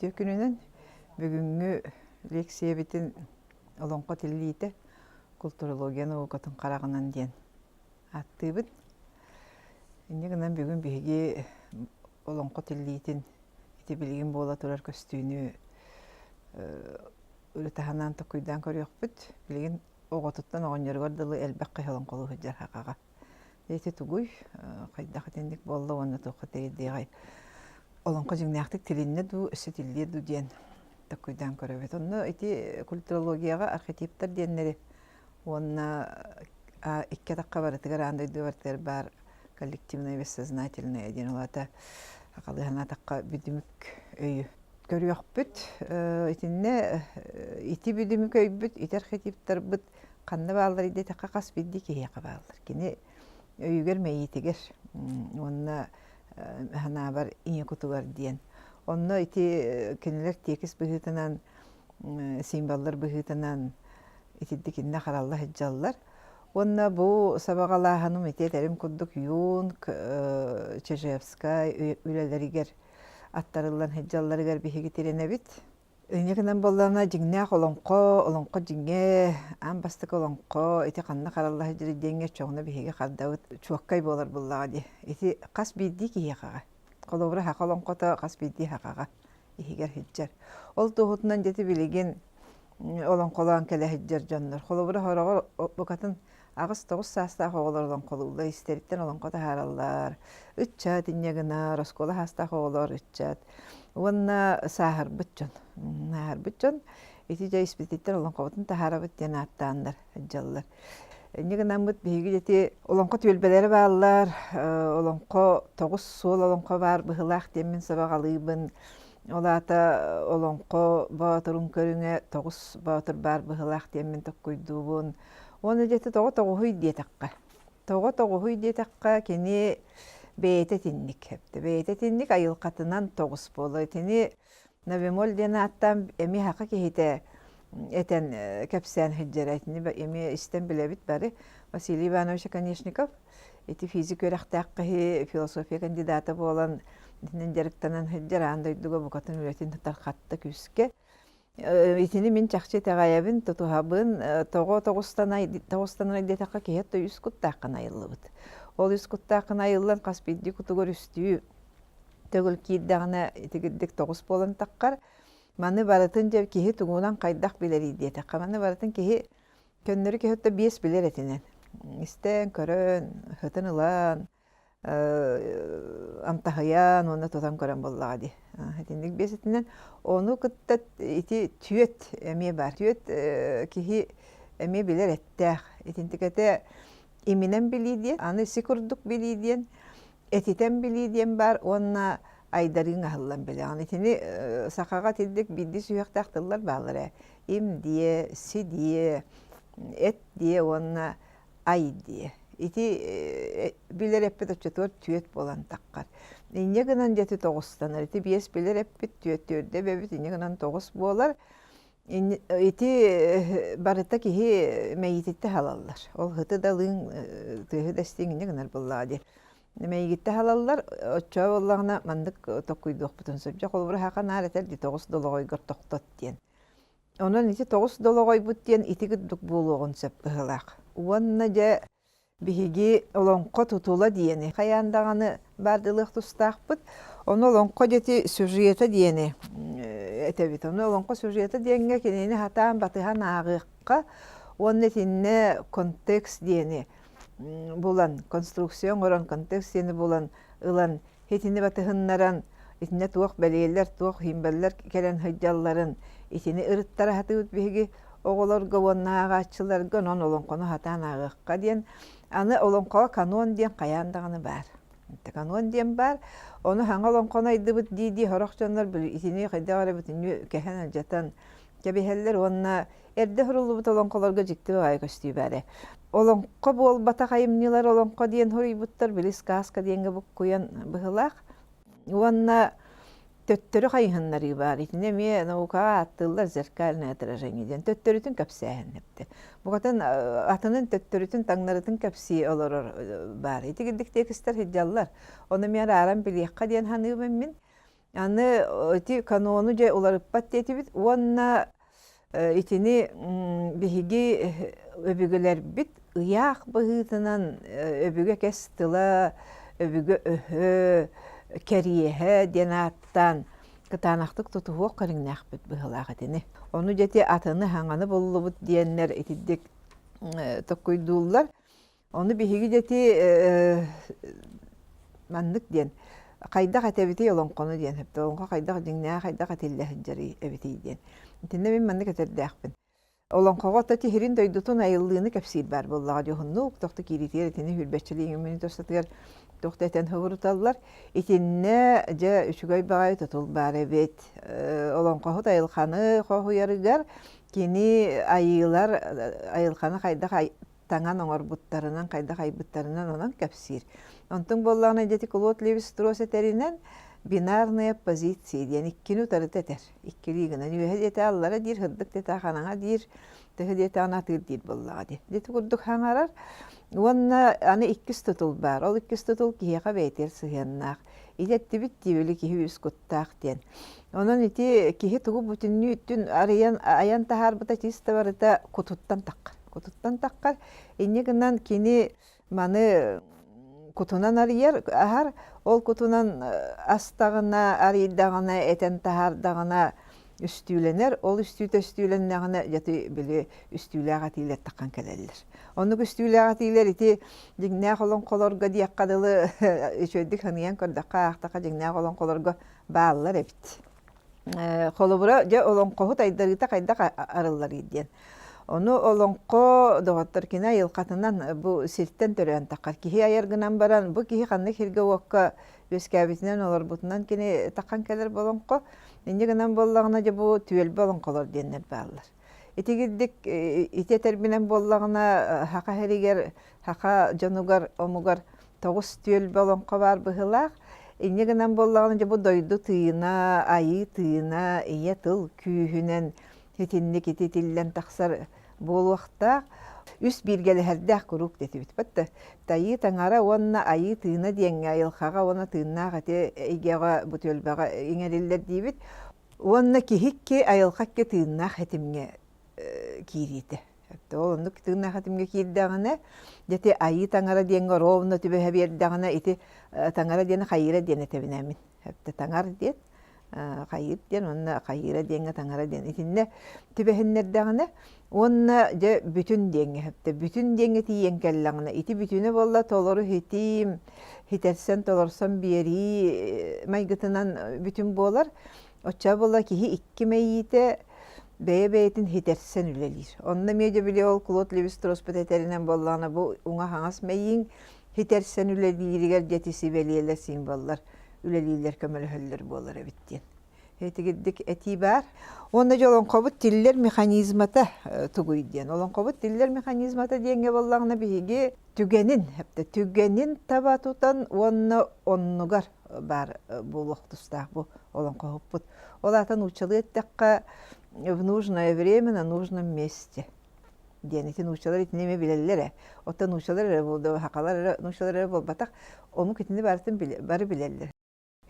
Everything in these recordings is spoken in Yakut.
Үтүө күнүнэн бүгүҥҥү лекциябитин Олоҥхо тиллиитэ культурология наукатын хараҕынан диэн ааттыыбыт. Инньэ гынан бүгүн биһиги олоҥхо тиллиитин ити билигин буола турар көстүүнү үлэ таһынан токуйдаан көрүөхпүт. Билигин оҕотуттан оҕонньоругар дылы элбэх киһи олоҥхолуу сылдьар хахаҕа. Ити тугуй, хайдах итинник буолла уонна туохха тириэрдиэҕэй? Олоҥхо дьиҥнээхтик тилиннэ дуу, өссө тиллиэ дуу диэн токуйдаан көрөбүт. Онно ити культурологияҕа архетиптар диэннэри уонна икки атахха барытыгар аан дойду барытыгар баар коллективное бессознательное диэн ол аата сахалыы санаатахха бүдүмүк өйү көрүөхпүт. Итиннэ ити бүдүмүк өйбүт, ити архетиптарбыт ханна баалларый диэтэххэ хас биирдии киһиэхэ бааллар. Кини өйүгэр мэйиитигэр уонна санаабар ийэ кутугар диэн. Онно ити кинилэр тиэкис быһыытынан, символлар быһыытынан итирдик иннэ харалла сылдьаллар. Уонна бу сабаҕалааһыным ити этэрим курдук Юнг, Чижевскай үлэлэригэр аттарыллан сылдьалларыгар биһиги тирэнэбит. Инньэ гынан буоллаҕына дьиҥнээх олоҥхо, олоҥхо дьиҥэ, аан бастакы олоҥхо ити ханна харалла сылдьарый диэҥҥэ оччоҕуна биһиги хардабыт чуоккай буолар буоллаҕа дии. Ити хас биирдии киһиэхэҕэ. Холобура саха олоҥхото хас биирдии сахаҕа иһигэр сылдьар. Ол туоһутунан дьэ ити билигин олоҥхолоон кэлэ сылдьар дьоннор. Холобура сороҕор букатын 8-9 саастаах оҕолор олоҥхолууллар, истэриттэн олоҥхо таһаараллар. Ыччат инньэ гынар, оскуола саастаах оҕолор ыччат. Уонна сааһырбыт дьон. Сааһырбыт дьон ити дьэ испититтэн олоҥхобутун таһаарабыт диэн ааттааннар сылдьаллар. Инньэ гынаммыт биһиги ити олоҥхо түөлбэлэрэ бааллар, олоҥхо тоҕус суол олоҥхо баар быһыылаах диэммин сабаҕалыыбын. Ол аата олоҥхо боотурун көрүҥэ тоҕус боотур баар быһыылаах диэммин токкуйдуубун. Уонна дьэ ити тоҕо тоҕуһуй диэтэххэ, тоҕо тоҕуһуй диэтэххэ, кини бэйэтэ итинник. Бэйэтэ итинник айылҕатынан тоҕус буолар. Итини Навимоль диэн ааттаан эмиэ саха киһитэ этэн кэпсээн сылдьара. Итини эмиэ истэн билэбит бары. Василий Иванович Оконешников ити физик үөрэхтээх киһи, философия кандидата буолан итинэн дьарыктанан сылдьар аан дойдуга букатын үлэтин тархатта күүскэ. Итини мин чахчы итэҕэйэбин, тутуһабын. Тоҕо тоҕустанай диэтэххэ киһи өттө үс куттааххын айыллыбыт. Ол үс куттааххын айыллан хас биирдии кутугар үстүү төгүл киирдэҕинэ итигирдик тоҕус буолан таххар. Маны барытын дьэ киһи тугунан хайдах билэрий диэтэххэ, маны барытын киһи көннөрү киһи өттө биэс билэр этинэн. Истэн, көрөн, сытын ылан, амтаһыйан уонна тутан көрөн буоллаҕа дии. Итинник биэситинэн ону кытта ити түөт эмиэ баар. Түөт киһи эмиэ билэр эттээх. Итинтикэтэ иминэн билии диэн, аны си курдук билии диэн, этитэн билии диэн баар уонна айдарыыҥ аһыллан билэҕин. Итини сахаҕа итинник биирдии сүһүөхтээх тыллар бааллар ээ. Им диэ, си диэ, эт диэ уонна ай диэ. Ити билэр эппит оччотугар түөт буолан таххар. Инньэ гынан дьэти тоҕустанар. Ити биэс билэр эппит түөт түөрдэ эбэбит инньэ гынан тоҕус буолар. Ити барыта киһи мэйиититтэ халаллар. Ол һыты да ылыың тыаһы да истиҥ инньэ гынар буоллаҕа дии. Мэйигиттэ халаллар, оччоо буоллаҕына маннык токкуйдуохпутун сөп. Дьэ холобура хаха наар этэр дии тоҕус долоҕойгор тохтот диэн. Онон ити тоҕус долоҕойбут диэн ити курдук буолуоҕун сөп быһыылаах. Уонна дьэ биһиги олоҥхо тутула диэни хайаан даҕаны баардылыах тустаахпыт. Ону олоҥхо дьэти сюжета диэни этэбит. Ону олоҥхо сюжета диэҥҥэ кинини сатаан батыһан ааҕыахха уонна итиннэ контекст диэни булан, конструкция оҥорон контекст диэни булан ылан Итини батыһыннаран, итиннэ туох бэлиэлэр, туох символлар кэлэн сылдьалларын итини ырыттара сатыыбыт биһиги оҕолорго уонна ааҕааччыларга, онон олоҥхону сатаан ааҕыахха диэн. Аны олоҥхоҕо канон диэн хайаан даҕаны баар. Канон диэн баар. Ону саҥа олоҥхону айдыбыт дии-дии сорох дьоннор итини хайдах эрэ бүтүннүү кэһэн алдьатан кэбиһэллэр уонна Эрдэ суруллубут олоҥхолорго дьикти баҕайы көстүү баара. Олоҥхо буолбатах айымньылар олоҥхо диэн суруйбуттар, били сказка диэҥҥэ буккуйан быһылаах. Уонна төттөрү хайыһыннарыы баар. Итини эмиэ наукаҕа ааттыыллар зеркальное отражение диэн. Төттөрүтүн кэпсээһин эбитэ. Букатын атынын төттөрүтүн таҥнарытын кэпсии олорор баар. Ити курдук текстэр сылдьаллар. Ону эмиэ арааран билиэххэ диэн саныыбын мин. Аны ити канону дьэ уларыппат диэтибит уонна итини биһиги өбүгэлэрбит ыйаах быһыытынан өбүгэ кэс тыла, өбүгэ өһө, кэриэһэ диэн ааттаан кытаанахтык тутуһуох көрүҥнээхпит быһыылаах итини. Ону дьэ ити атыны хаҥаны буллубут диэннэр итирдик токкуйдууллар. Ону биһиги дьэ ити маннык диэн хайдах этэбитий олоҥхону диэн сөптө олоҥхо хайдах дьиҥнээх хайдах этиллэ сылдьарый эбитий диэн. Итиннэ мин маннык этэрдээхпин. Олоҥхоҕо ото тиһирин дойдутун айыллыыны кэпсиир баар буоллаҕа дьоһуннук тохто киириитигэр итини хүрбэччилии мүнүүтэ устатыгар туох да этэн хобуруталлар. Итиннэ дьэ үчүгэй баҕайы тутул баар эбит. Олоҥхоһут айылҕаны хоһуйарыгар кини айыылар айылҕаны хайдах таҥан оҥорбуттарынан, хайдах айбыттарынан онон кэпсиир. Онтуҥ буоллаҕына дьэ ити Клод Леви-Стросс этэринэн бинарная позиция диэн иккини утарыта этэр. Иккилии гынан үөһэ диэтэ аллара диир, сырдык диэтэ хараҥа диир, төһө диэтэҕинэ атыыр диир буоллаҕа дии. Ити курдук хаҥарар. Уонна аны иккис тутул баар. Ол иккис тутул киһиэхэ бэйэтигэр сыһыаннаах. Ити эттибит дии били киһи үс куттаах диэн. Онон ити киһи тугу бүтүннүүтүн арыйан айан таһаарбыта чисто барыта кутуттан таххар. Кутуттан таххар. Инньэ гынан кини маны кутунан арыйар, аһар. Ол кутунан астаҕына, арыйдаҕына, этэн таһаардаҕына үстүүлэнэр. Ол үстүүтэ үстүүлэннэҕинэ, дьэ били үстүүлээх этиилэр таххан кэлэллэр. Оннук үстүүлээх этиилэр ити дьиҥнээх олоҥхолорго диэххэ дылы үчүгэйдик сыныйан көрдөххө, аахтахха дьиҥнээх олоҥхолорго бааллар эбит. Холобура, дьэ олоҥхоһут айдарыыта хайдах арылларый диэн. Ону олоҥхо доҕоттор кини айылҕатынан бу сиртэн төрөөн таххар киһи айар гынан баран бу киһи ханнык сиргэ-уокка үөскээбитинэн олорбутунан кини таххан кэлэр бу олоҥхо. Инньэ гынан буоллаҕына дьэ бу түөлбэ олоҥхолор диэннэр бааллар. Итигирдик ити этэрбинэн буоллаҕына саха сиригэр саха дьонугар омугар 9 түөлбэ олоҥхо баар быһыылаах. Инньэ гынан буоллаҕына дьэ бу дойду тыына, айыы тыына, ийэ тыл күүһүнэн итинник ититиллэн тахсар буолуохтаах. Үс бииргэлэһэрдээх куруук дэтибит. Батта айыы таҥара уонна айыы тыына диэҥҥэ айылҕаҕа уонна тыыннаах ити эйгэҕэ бу түөлбэҕэ иҥэриллэр диибит. Уонна киһи икки айылҕа икки тыыннаах этимҥэ киириитэ. Ол оннук тыыннаах этимҥэ киирдэҕинэ, дьэ ити айыы таҥара диэҥҥэ ровно түбэһэ биэрдэҕинэ ити таҥара диэни хайыыра диэн этэбин ээ мин. Таҥар диэн хайыыр диэн уонна хайыыра диэҥҥэ таҥара диэн итиннэ түбэһиннэрдэҕинэ уонна дьэ бүтүн диэҥҥэ сөптө бүтүн диэҥҥэ тиийэн кэллэҕинэ ити бүтүнэ буолла толору хитиим хитэрсэн толорсон биэрии майгытынан бүтүн буолар оччо буолла киһи икки мэйиитэ бэйэ-бэйэтин хитэрсэн үлэлиир онно эмиэ дьэ били ол Клод Левистроспут этэринэн буоллаҕына бу уҥа-хаҥас мэйииҥ хитэрсэн үлэлииригэр дьэ ити сибэлиэлэр символлар үлэлииллэр көмөлөһөллөр буолар эбит диэн Этигирдик этии баар. Уонна дьэ олоҥхобут тиллэр механизмата тугуй диэн. Олоҥхобут тиллэр механизмата диэҥҥэ буоллаҕына биһиги түгэнин, түгэнин таба тутан уонна оннугар баар буолуох тустаах бу олоҥхоһуппут. Ол аата нууччалыы эттэххэ в нужное время на нужном месте диэн ити нууччалар итини эмиэ билэллэр ээ. Оттон нууччалар эрэ буолда, сахалар эрэ нууччалар эрэ буолбатах, омук итини барытын бары билэллэр.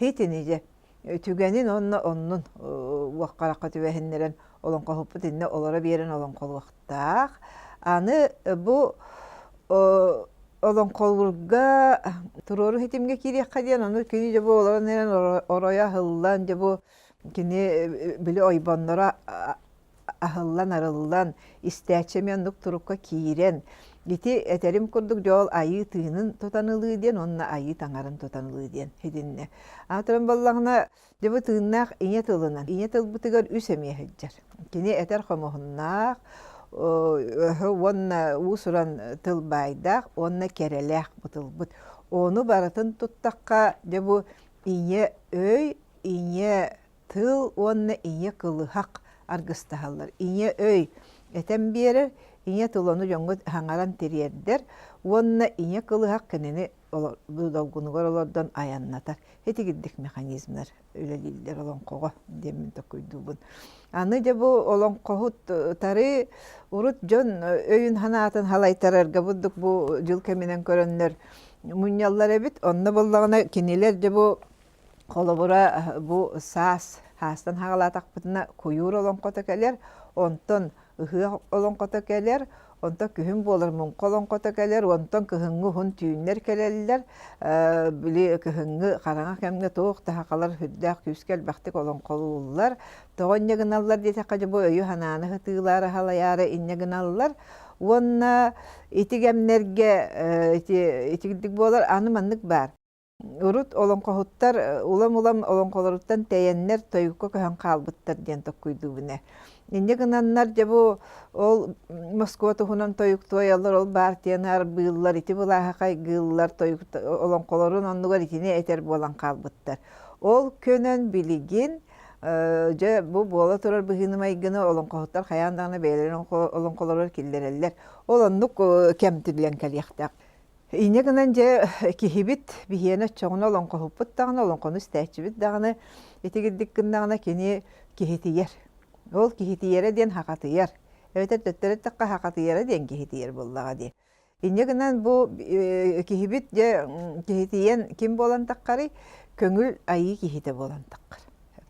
Итини дьэ түгэнин уонна оннун уоххарахха түбэһиннэрэн олоҥхоһуппут иннэ олоро биэрэн олоҥхолуохтаах. Аны бу олоҥхолуурга туруору ситимҥэ киириэххэ диэн ону кини дьэ бу олорон эрэн оройо аһыллан дьэ бу кини били ойбонноро аһыллан-арыллан, истээччи эмиэ оннук турукка киирэн, ити этэрим курдук дьол айыы тыынын тутан ылыы диэн уонна айыы таҥарын тутан ылыы диэн итиннэ. Аатыран буоллаҕына, дьэ бу тыыннаах ийэ тылынан, ийэ тылбытыгар үс эмиэ сылдьар. Кини этэр хомуһуннаах, уонна уус-уран тыл баайдаах уонна кэрэлээх бу тылбыт. Ону барытын туттахха, дьэ бу ийэ өй, ийэ Тыл уонна ийэ кылыһах аргыстаһаллар. Ийэ өй этэн биэрэр, ийэ тыл ону дьоҥҥо хаҥаран тириэрдэр уонна ийэ кылыһах кинини долгунугар олордон айаннатар. Итигирдик механизмнар үлэлииллэр олоҥхоҕо диэммин толкуйдуубун. Аны дьэ бу олоҥхоһут тары урут дьон өйүн санаатын халайтарарга бурдук бу дьыл кэминэн көрөннөр мунньаллар эбит. Онно буоллаҕына кинилэр дьэ бу. Холобура, бу саас хаастан хаҕалаатахпытына куйуур олоҥхото кэлэр, онтон ыһыах олоҥхото кэлэр, онтон күһүн буолар муҥха олоҥхото кэлэр, онтон кыһыҥҥы уһун түүннэр кэлэллэр. Били кыһыҥҥы хараҥа кэмҥэ туох да сахалар сүрдээх күүскэ элбэхтик олоҥхолууллар. Тоҕо инньэ гыналлар диэтэххэ, дьэ бу өйү-санааны сытыылаары, халайаары инньэ гыналлар. Уонна ити кэмнэргэ ити итирдик буолар аны маннык баар. Урут олоҥхоһуттар улам-улам олоҥхолоруттан тэйэннэр тойукка көһөн хаалбыттар диэн токкуйдуубун ээ. Инньэ гынаннар дьэ бу ол Москва туһунан тойук туойаллар, ол баартыйаны арбыыллар, ити былааһы хайгыыллар, тойук олоҥхолорун оннугар итини этэр буолан хаалбыттар. Ол көнөн билигин дьэ бу буола турар быһыыны-майгыны олоҥхоһуттар хайаан даҕаны бэйэлэрин олоҥхолоругар киллэрэллэр. Ол оннук кэм тиллэн кэлиэхтээх. Инньэ гынан дьэ киһибит биһиэнэ оччоҕуна олоҥхоһуппут даҕаны, олоҥхону истээччибит даҕаны итигирдик гыннаҕына кини киһитийэр. Ол киһитийэрэ диэн хахатыйар. Эбэтэр төттөрү эттэххэ хахатыйара диэн киһитийэр буоллаҕа дии. Инньэ гынан бу киһибит дьэ киһитийэн ким буолан таххарый? Көҥүл айыы киһитэ буолан таххар.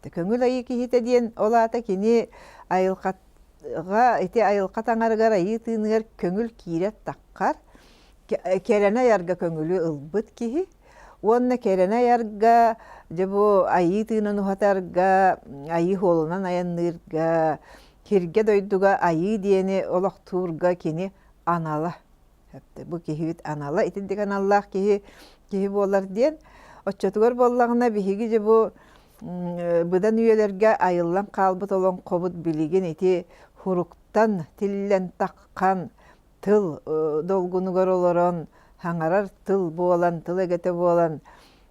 Көҥүл айыы киһитэ диэн ол аата кини айылҕаҕа ити айылҕа таҥарыгар айыы тыыныгар көҥүл киирэ таххар кэрэни айарга көҥүлү ылбыт киһи уонна кэрэни айарга дьэ бу айыы тыынын уһатарга айыы суолунан айанныырга сиргэ дойдуга айыы диэни олохтуурга кини анала бу киһибит анала итинник аналлаах киһи киһи буолар диэн оччотугар буоллаҕына биһиги дьэ бу быдан үйэлэргэ айыллан хаалбыт олоҥхобут билигин ити хуруктан тиллэн таххан тыл долгунугар олорон хаҥарар тыл буолан, тыл эгэтэ буолан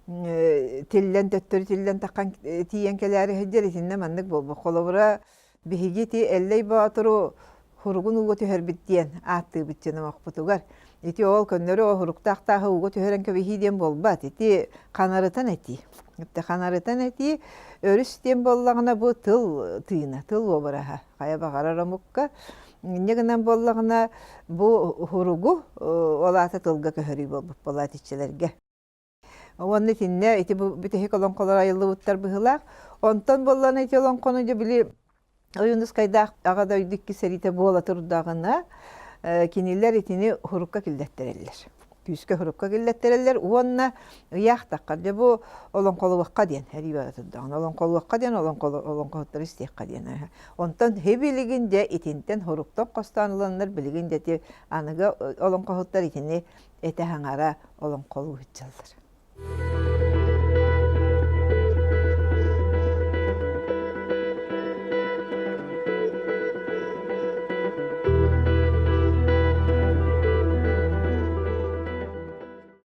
тиллэн төттөрү тиллэн таххан тиийэн кэлээри сылдьар итиннэ маннык буолбут. Холобура, биһиги ити Эллэй Боотуру хуругун ууга түһэрбит диэн ааттыыбыт дьон омохпутугар. Ити ол көннөрү оһуруктаах тааһы ууга түһэрэн кэбиһии диэн буолбат. Ити ханарытан этии. Ханарытан этии өрүс диэн буоллаҕына бу тыл тыына, тыл уобараһа. Хайа баҕарар омукка Инньэ гынан буоллаҕына, бу уһуругу ол аата тылга көһөрүү буолбут буолаат иччилэргэ. Уонна итиннэ ити бу бүтэһик олоҥхолор айыллыбыттар быһыылаах. Онтон буоллаҕына ити олоҥхону дьэ били Ойуунускайдаах Аҕа дойду икки сэриитэ буола турдаҕына, кинилэр итини уһурукка киллэттэрэллэр. Күүскэ уһурукка киллэттэрэллэр уонна ыйаахтахха дьэ бу олоҥхолуохха диэн эрии бара турдаҕына олоҥхолуохха диэн олоҥхоһуттары истиэххэ диэн Онтон билигин дьэ итинтэн хоруктан хостоон ыланнар билигин дьэ ити аныгы олоҥхоһуттар итини этэ-хаҥара олоҥхолуу сылдьаллар.